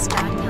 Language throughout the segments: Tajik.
RenderForest.com.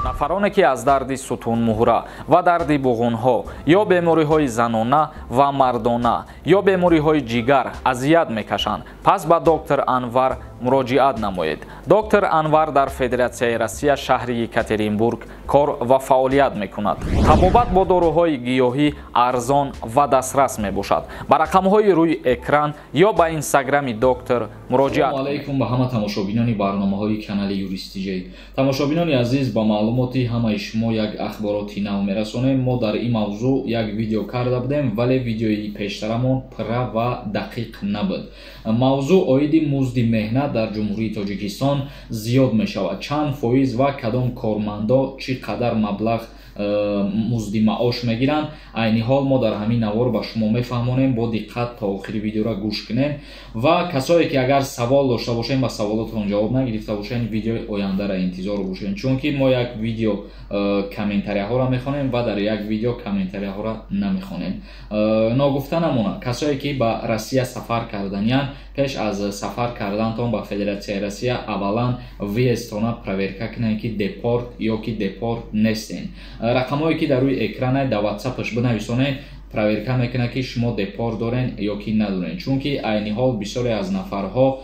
Нафароне, ки аз дарди сутунмуҳра ва дарди буғунҳо ё бемориҳои занона ва мардона ё бемориҳои ҷигар азият мекашанд, пас ба доктор Анвар муроҷиат намоед. Доктор Анвар дар Федератсияи Россия, шаҳри Екатеринбург кор ва фаъолият мекунад. Табобат бо доруҳои гиёҳӣ арзон ва дастрас мебошад. Ба рақамҳои рӯи экран ё ба инстаграми доктор муроҷиат. Салому алайкум ба ҳама тамошобинони барномаҳои канали Юристиҷей. Тамошобинони азиз, ба маълумоти ҳамаи шумо як ахбороти нав мерасонем. Мо дар ин мавзӯъ як видео карда будем, вале видеои пештарамон пурра ва дақиқ набуд. Мавзӯъ оиди музди меҳнат дар Ҷумҳурии Тоҷикистон зиёд мешавад, чанд фоиз ва кадом кормандо чӣ қадар маблағ музди маош мегиранд. Айни ҳол мо дар ҳамин навор ба шумо мефаҳмонем. Бо диққат то охири видеоро гӯш кунем ва касое ки агар савол дошта бошем, ба саволотон ҷавоб нагирифта бошем, видеои ояндаро интизор бошем, чунки мо як видео комментарияҳоро мехонем ва дар як видео комментарияҳоро намехонем. Ногуфта намонад, касое ки ба Россия сафар карданиянд, пеш аз сафар кардантон ба Федератсияи Россия аввалан въездтона проверка кунед, ки депорт ё ки депорт нестен. Рақамҳое ки дар рӯи экрана, дар ватсапаш бинависонед, проверка мекунад, ки шумо депорт дорен ё ки надорен, чунки айни ҳол бисёре аз нафарҳо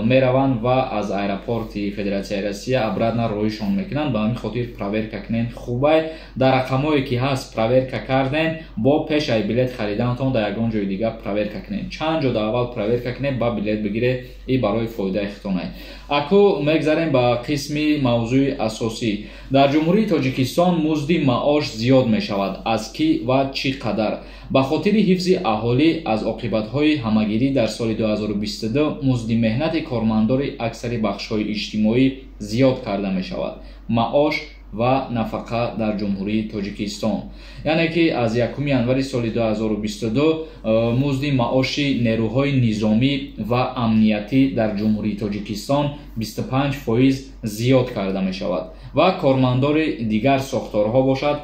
мераванд ва аз аэропорти Федератсияи Россия обратно роҳишон мекунанд. Ба ҳамин хотир проверка кунен хубай. Дар рақамҳое ки ҳаст проверка карден, бо пеш ай билет харидантон дар ягон ҷои дигар проверка кунен. Чанд ҷо дар аввал проверка кунед, ба билет бигиред, и барои фоидаи худтонай. Аку мегзарем ба қисми мавзӯи асосӣ. Дар Ҷумҳурии Тоҷикистон музди маош зиёд мешавад, аз кӣ ва чӣ қадар? Ба хотири ҳифзи аҳолӣ аз оқибатҳои ҳамагирӣ дар соли 2022 музди меҳнати кормандори аксари бахшҳои иҷтимоӣ зиёд карда мешавад. Маош ва нафақа дар Ҷумҳурии Тоҷикистон, яъне ки аз 1 январи соли 2022 музди маоши нерӯҳои низомӣ ва амниятӣ дар Ҷумҳурии Тоҷикистон 25% зиёд карда мешавад ва кормандори дигар сохторҳо бошад,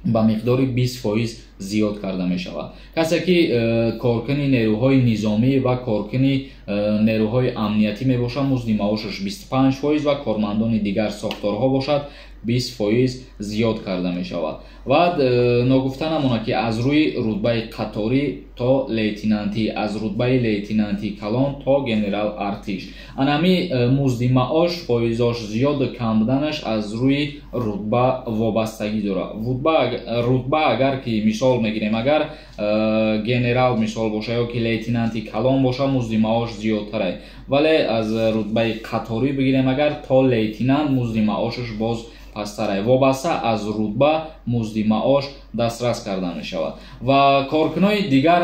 ба миқдори 20% зиёд карда мешавад. Касе ки коркуни нерӯҳои низомӣ ва коркуни нерӯҳои амниятӣ мебошад, музди маошаш 25% ва кормандони дигар сохторҳо бошад, 20% зиёд карда мешавад. Ва ногуфта намонад, ки аз рӯи рутбаи қаторӣ то лейтенантӣ, аз рутбаи лейтенанти калон то генерал артиш. Анами музди маош фоизош зиёду кам буданаш аз рӯи рутба вобастагӣ дорад. Рутба агар ки мисол мегирем, агар генерал мисол боша ё ки лейтенанти калон боша, музди маош зиёдтарай, вале аз рутбаи қаторӣ бигирем агар, то лейтенант музди маошаш боз пасттарай. Вобаста аз рутба музди маош дастрас карда мешавад. Ва коркунои дигар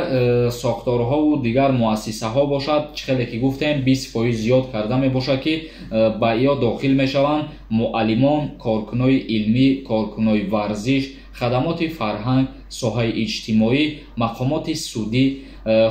сохторҳову дигар муассисаҳо бошад, чӣ хеле ки гуфтем, 20% зиёд карда мебошад, ки ба иё дохил мешаванд муаллимон, коркунои илмӣ, коркунои варзиш, хадамоти фарҳанг, соҳаи иҷтимоӣ, мақомоти судӣ,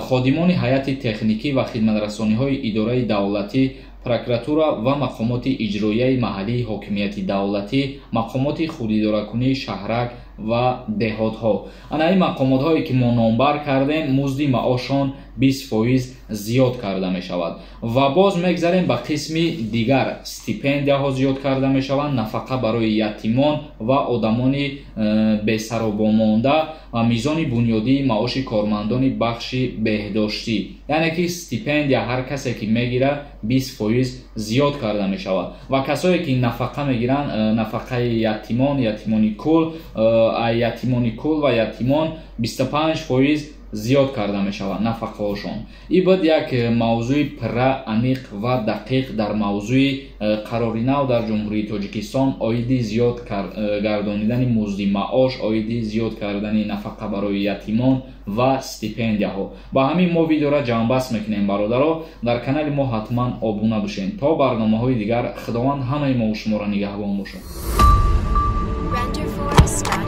ходимони ҳайати техникӣ ва хидматрасониҳои идораи давлатӣ, прокуратура ва мақомоти иҷроияи маҳаллии ҳокимияти давлатӣ, мақомоти худидоракунии шаҳрак ва деҳотҳо. Ана ин мақомотҳое ки мо номбар кардем, музди маошон 20% зиёд карда мешавад. Ва боз мегзарем ба қисми дигар. Стипендияҳо зиёд карда мешаванд, нафақа барои ятимон ва одамони бесаробомонда ва мизони бунёдии маоши кормандони бахши беҳдоштӣ. Яъне ки стипендия ҳар касе ки мегирад, 20% зиёд карда мешавад ва касое ки нафақа мегиранд, нафақаи ятимон, ятимони кул ва ятимон 25% зиёд карда мешавад нафақаҳошон. Ин буд як мавзӯи пурра, аниқ ва дақиқ дар мавзӯи қарори нав дар Ҷумҳурии Тоҷикистон оиди зиёд гардонидани музди маош, оиди зиёд кардани нафақа барои ятимон ва стипендияҳо. Ба ҳамин мо видеора ҷамъбаст мекунем. Бародаро, дар канали мо ҳатман обуна бошед. То барномаҳои дигар, Худованд ҳамаи мову шуморо нигаҳбон бошад. RenderForest.